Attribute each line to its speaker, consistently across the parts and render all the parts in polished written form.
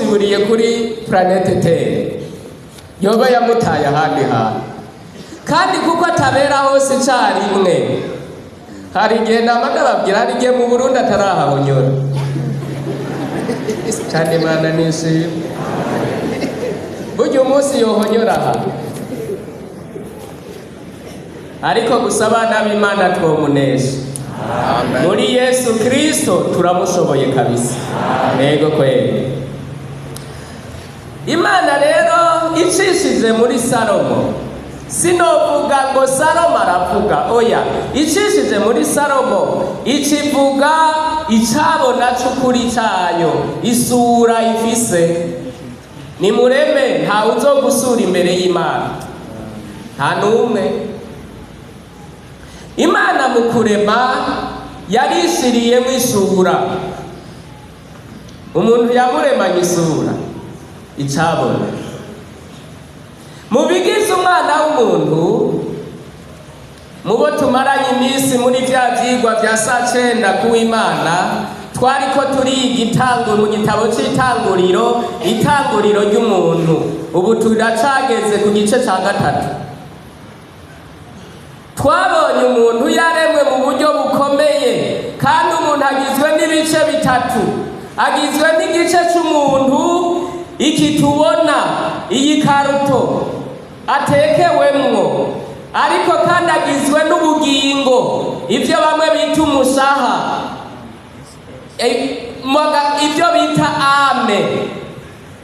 Speaker 1: Yamushiburiye kuri planète Terre, yoba yamutaye ahandi hantu. Kandi kuko atabera hose icyarimwe, hari igihe nama ndababwira, hari igihe mu Burundi atarahahonyora cyane. Imana nishimwe, burya umunsi yohonyora aha. Ariko gusa abana b'Imana twomunesha muri Yesu Kristo, turamushoboye kabisa. Yego kweli. Imana rero icishije muri Salomo, sinovuga ngo Salomo aravuga, oya, icishije muri Salomo ikivuga icabona c'ukuri cayo, isura ifise. Nimureme, ntawe uzogusura imbere y'Imana, nta n'umwe. Imana mu kurema yarishiriyemo isura. Umuntu yamuremanye isura, icabona. Mu bigize umwana w'umuntu, mubo tumaranye iminsi muri vya vyigwa vya saa cenda kuw'Imana, twariko turiga itanguro mu gitabo c'Itanguriro, itanguriro ry'umuntu. Ubu turacageze ku gice ca gatatu. Twabonye umuntu yaremwe mu buryo bukomeye, kandi umuntu agizwe n'ibice bitatu. Agizwe n'igice c'umuntu, iki tubona, iyi karuto atekewemwo, ariko kandi agizwe n'ubugingo, ibyo bamwe bita umushaha, ibyo bita âme,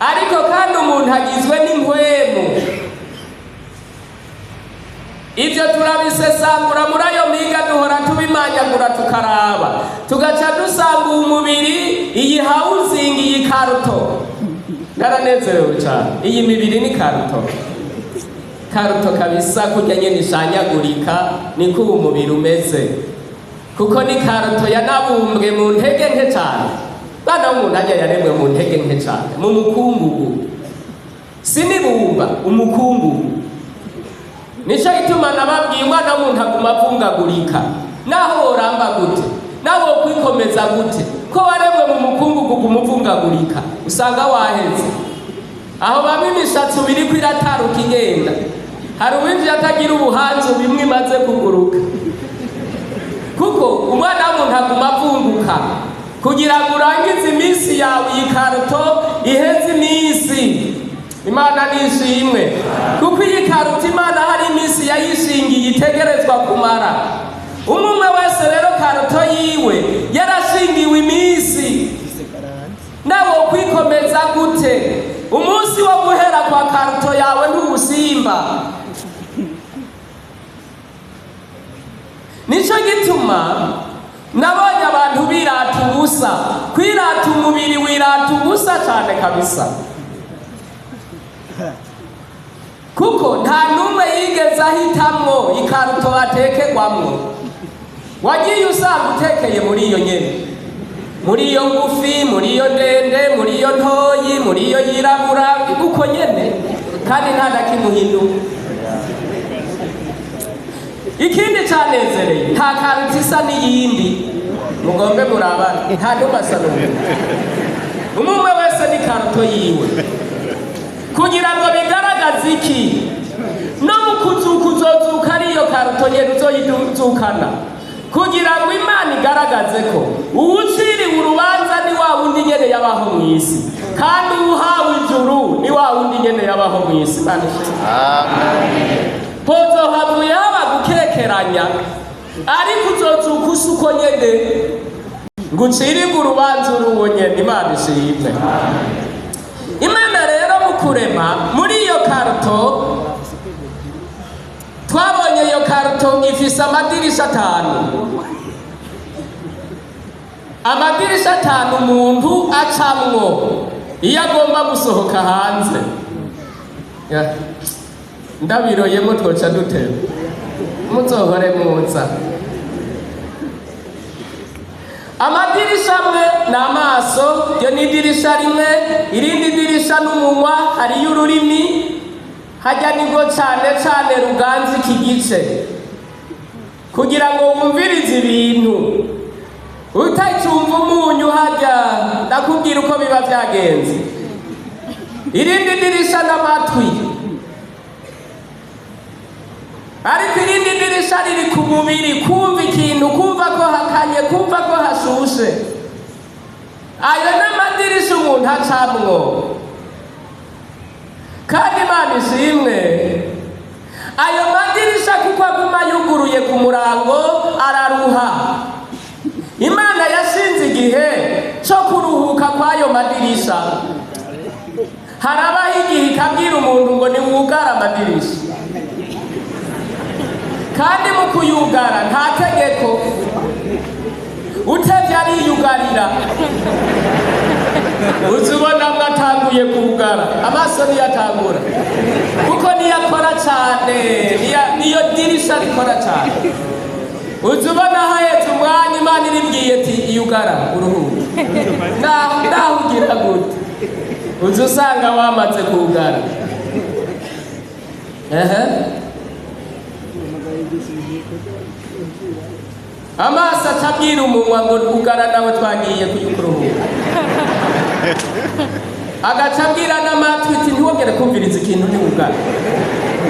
Speaker 1: ariko kandi umuntu agizwe n'impwemu. Ibyo turabisesangura muri ayo miga, duhora tubimanyagura, tukaraba, tugaca dusanga umubiri, iyi housing, iyi karuto. Naranezerewe cyane, iyi mibiri ni karuto, karuto kabisa. Kurya nyene ishanyagurika, niko uwo mubiri umeze, kuko ni karuto yanabumbwe mu ntege nke cyane. Bana w'umuntu ajya yaremwe mu ntege nke cyane, mu mukungugu, sinibumba, umukungugu. Nico gituma nababwiye, umwana w'umuntu aguma avungagurika. Naho woramba gute, naho wokwikomeza gute, ko waremwe mu mukungugu, uguma uvungagurika, usanga waheze. Aho bamwe imishatsi ubu iriko irataruka igenda, hari uwinjiye atagira ubuhanzu, bimwe imaze kuguruka, kuko umwana w'umuntu aguma avunguka. Kugira ngo urangize iminsi yawe, iyi karuto iheze iminsi. Imana nishimwe, kuko iyi karuto Imana hari iminsi yayishingiye itegerezwa kumara. Umwe umwe wese rero karuto yiwe yarashingiwe iminsi. Nawe kwikomeza gute, umunsi wo guhera kwa karuto yawe ntuwusimba. Nico gituma nabonye abantu birata ubusa. Kwirata umubiri, wirata ubusa cyane kabisa, kuko nta n'umwe yigeze ahitamwo ikaruto atekerwamwo. Wagiye usanga utekeye muri iyo nyene, muri iyo ngufi, muri iyo ndende, muri iyo ntoyi, muri iyo yirabura, uko nyene, kandi nta na kimwe uhinduka. Ikindi canezereye, nta karuto isa n'iyindi. Mugombe murabana, nta n'umwe asa n'uwundi. Umwe umwe wese ni karuto yiwe. Kugira ngo bigaragaze iki? No mu kuzuka uzozuka ari iyo karuto nyene uzoyizukana, kugira ngo Imana igaragaze ko uwuciriwe urubanza ni wa wundi nyene yabaho mw'isi, kandi uwuhawe ijuru ni wa wundi nyene yabaho mw'isi. Imana ishimwe. Hozohavuye haba gukekeranya, ariko uzozuka usa uko nyene, ngo ucirirwe urubanza uri uwo nyene. Imana ishimwe. Imana rero mu kurema muri iyo karuto, twabonye iyo karuto ifise amadirisha atanu, amadirisha atanu umuntu acamwo iyo agomba gusohoka hanze. Ya, ndabiroyemo twoca dutera, muzohore muza. Amadirisha amwe ni amaso, iryo ni idirisha rimwe. Irindi dirisha n'umunwa, hariyo ururimi hajya, nibwo cane cane ruganza iki gice, kugira ngo wumvirize ibintu. Utacumva umunyu hajya, ndakubwira uko biba vyagenze. Irindi dirisha n'amatwi, ariko irindi dirisha riri ku mubiri, kumva ikintu, kumva ko hakanye, kumva ko hashushe. Ayo n'amadirisha umuntu acamwo. Kandi Imana ishimwe, ayo madirisha kuko aguma yuguruye ku murango araruha. Imana yashinze igihe cyo kuruhuka kw'ayo madirisha. Harabaho igihe ikabwira umuntu ngo niwugare amadirisha, kandi mu kuyugara nta tegeko, utevye ariyugarira. Uzi ubonamwo atanguye kugara amaso, niyo atangura, kuko niyo akora cane, niyo dirisha rikora cane. Uzi ubona haheze umwanya, Imana iribwiye ati iyugara uruhuke, naho ugira gute, uzi usanga wamaze kugara. Ehe, amaso acabwira umunwa ngo ugara nawe, twagiye kuruhuka. Agaca abwira n'amatwi iti ntiwongere kumviriza ikintu, ntiwugara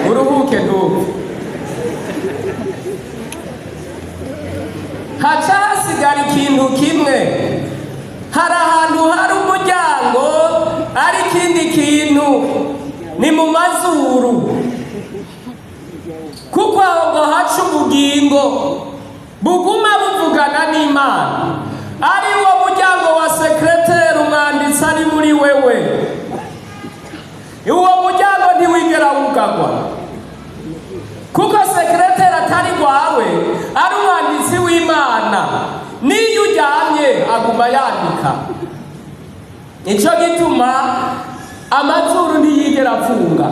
Speaker 1: uruhuke ntuve. Haca hasigara ikintu kimwe. Hari ahantu hari umuryango, ari ikindi kintu ni mu mazuru, kuko aho ngo haca ubugingo buguma buvugana n'Imana, ari wo muryango wa sekreteri, umwanditsi ari muri wewe. Uwo muryango ntiwigera wugagwa, kuko sekreteri atari rwawe, ari umwanditsi w'Imana. Niyo uryamye aguma yandika. Nicyo gituma amazuru ntiyigera apfunga.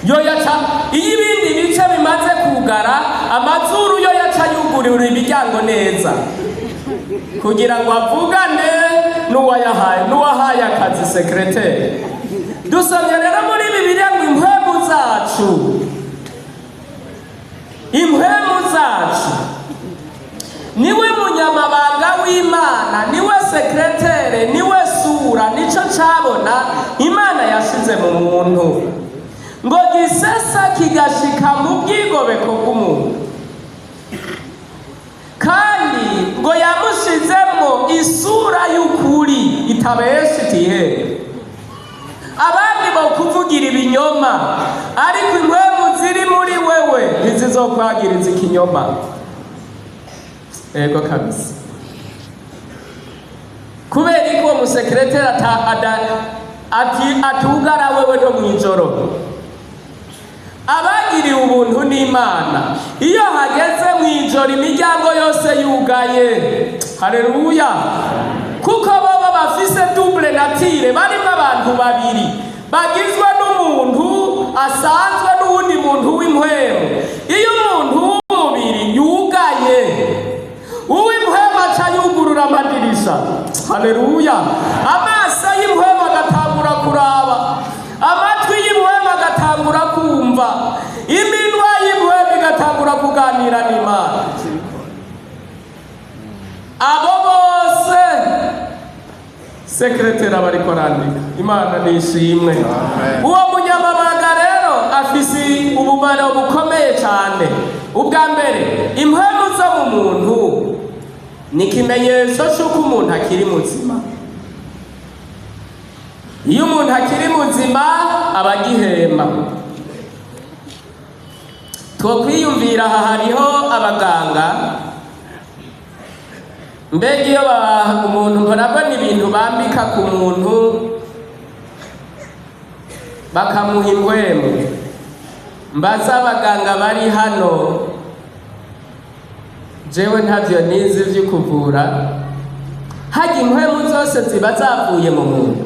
Speaker 1: Yo yaca iyo ibindi bice bimaze kugara, amazuru yo yaca yugurura imiryango neza kugira ngo avugane n'uwayahaye, n'uwahaye akazi sekreteri. Dusomye rero muri Bibiliya ngo impwemu zacu, impwemu zacu niwe munyamabanga w'Imana, niwe sekretere, niwe sura, nico cabona Imana yashize mu muntu ngo gisesa kigashika mu bwigobeko bw'umuntu, kandi ngo yamushizemwo isura y'ukuri itabesha itihere. Abandi bo kuvugira ibinyoma, ariko impwemu ziri muri wewe ntizizokwagiriza ikinyoma. Ego kabisa. Kubera ko uwo musekreteri atugara wewe no mw'ijoro. Abagiriwe ubuntu n'Imana, iyo hageze mw'ijoro imiryango yose yugaye, haleluya, kuko bobo bafise double nature, barimo abantu babiri bagizwe n'umuntu asanzwe n'uwundi muntu w'impwemu. Iyo umuntu w'umubiri yugaye, uw'impwemu aca yugurura amadirisha. Haleluya. Amaso y'impwemu agatangura kuraba, amatwi y'impwemu agatangura kumva, iminwa y'impwemu igatangura kuganira n'Imana. Abo bose sekreteri aba ariko arandika. Imana nishimwe. Uwo munyamabanga rero afise ubumaro bukomeye cyane. Ubwa mbere, impwemu zo mu muntu ni ikimenyetso cy'uko umuntu akiri muzima. Iyo umuntu akiri muzima aba agihema. Twokwiyumvira aha hariho abaganga. Mbega iyo umuntu murabona ibintu bambika ku muntu bakamuha impwemu, mbaza abaganga bari hano, jewe ntavyo nizi vyo kuvura, harya impwemu zose ziba zavuye mu muntu?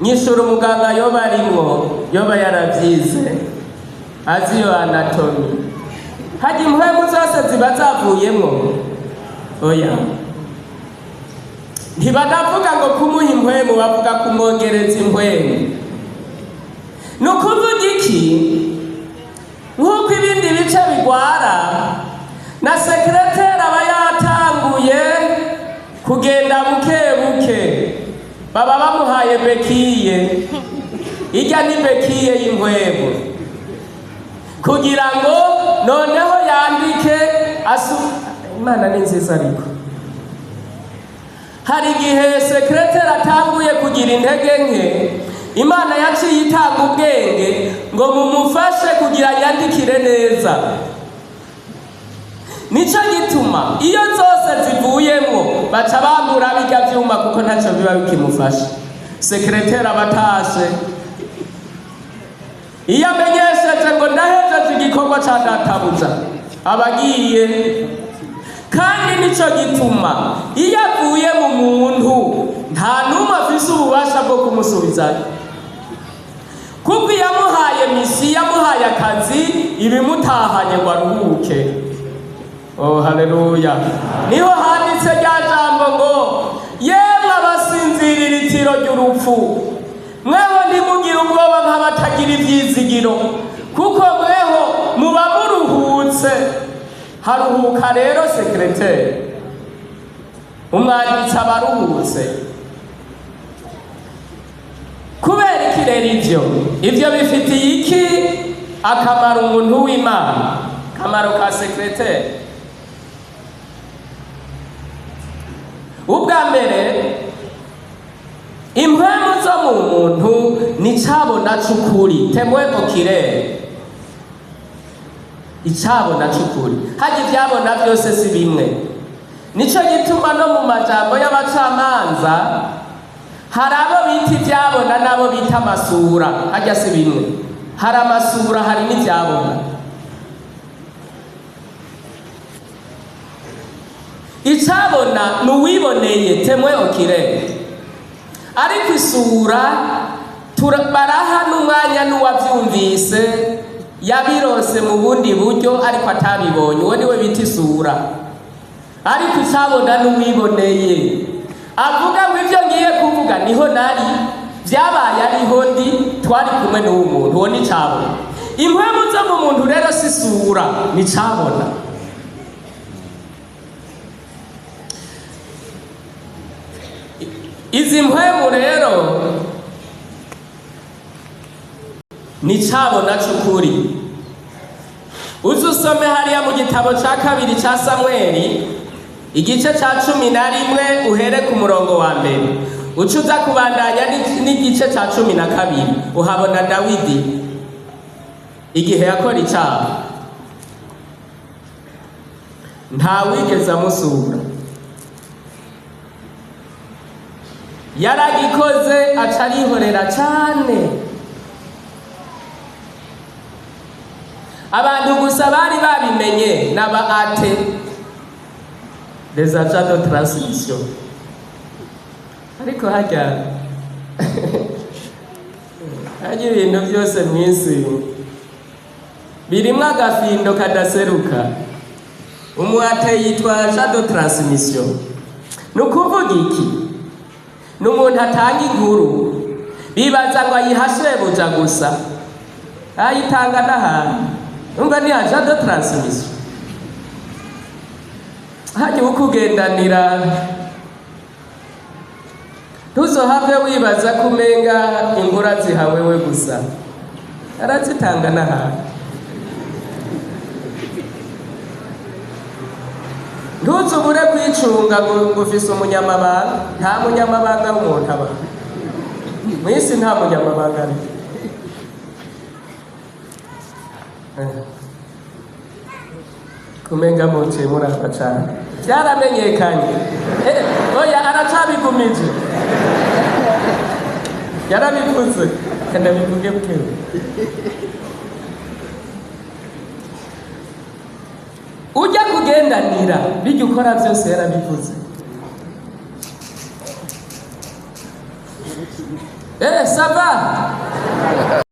Speaker 1: Nyishura umuganga yoba arimwo, yoba yaravyize, azi iyo anatomy, harya impwemu zose ziba zavuyemwo? Oya, ntibanavuga ngo kumuha impwemu, bavuga kumwongereza impwemu. Ni ukuvuga iki? Nk'uko ibindi bice bigwara, na sekreteri aba yatanguye kugenda buke buke. Baba bamuhaye béquille, ijya ni béquille y'impwemu, kugira ngo noneho yandike asu. Imana ni nziza, ariko hari igihe secrétaire atanguye kugira intege nke. Imana yaciye itanga ubwenge ngo mumufashe kugira yandikire neza. Nico gituma iyo zose zivuyemwo baca bambura bijya vyuma, kuko ntacyo biba bikimufasha. Secrétaire aba atashe iyo amenyesheje ngo ndahejeje igikorwa ca databuja, aba agiye. Kandi nico gituma iyo avuye mu muntu, nta n'umwe afise ububasha bwo kumusubizayo, kuko iyo amuhaye mission, yamuhaye akazi, ibimutahanye ngo aruhuke. Oh, haleluya! Niho handitse rya jambo ngo: "Yemwe abasinzirira itiro ry'urupfu, mweho ntimugire ubwoba nk'abatagira ivyizigiro, kuko mweho muba muruhutse." Haruhuka rero secrétaire, umwanditsi aba aruhutse. Kubera iki rero ivyo bifitiye iki akamaro umuntu w'Imana? Akamaro ka secrétaire, ubwa mbere, impwemu zo mu muntu ni cabona c'ukuri, témoin oculaire, icabona c'ukuri. Hajya ivyabona vyose si bimwe. Nico gituma no mu majambo y'abacamanza hari abo bita ivyabona n'abo bita amasura. Hajya si bimwe, hari amasura, hari n'ivyabona. Icabona ni uwiboneye, témoin oculaire, ariko isura baraha n'umwanya n'uwavyumvise, yabirose mu bundi buryo ariko atabibonye, uwo niwe bita isura. Ariko icabona n'uwiboneye, avuga ngo ibyo ngiye kuvuga niho nari, vyabaye ariho ndi, twari kumwe n'uwo muntu, uwo ni cabona. Impwemu zo mu muntu rero si isura, ni cabona. Izi mpwemu rero ni cabona c'ukuri. Uze usome hariya mu gitabo ca kabiri ca Samweli, igice ca 11, uhere ku murongo wa mbere, uca uza kubandanya n'igice ca 12. Uhabona Dawidi igihe yakora icaha, ntawigeze amusura. Yaragikoze aca arihorera cane. Abantu gusa bari babimenye n'aba AT, des agents de transmission. Ariko harya ibintu byose mw'isi birimwo agafindo kadaseruka. Umu AT yitwa agent de transmission. Ni ukuvuga iki? Ni umuntu atanga inkuru, bibaza ngo ayiha shebuja gusa, ayitanga n'ahantu. Umva, ni agent de transmission. Hajya ukugendanira, ntuzohave wibaza ko umenga inkuru aziha wewe gusa, arazitanga n'ahantu. Ntuzubure kwicunga ngo ufise umunyamabanga. Nta munyamabanga w'umuntu aba mw'isi, nta munyamabanga ari. Kumenga muciye murapa cane, vyaramenyekanye. Oya, aracabigumije, yarabivuze, ndabivuge bukewe. Ujya kugendanira bijya ukora byose, yarabivuze. Ça va.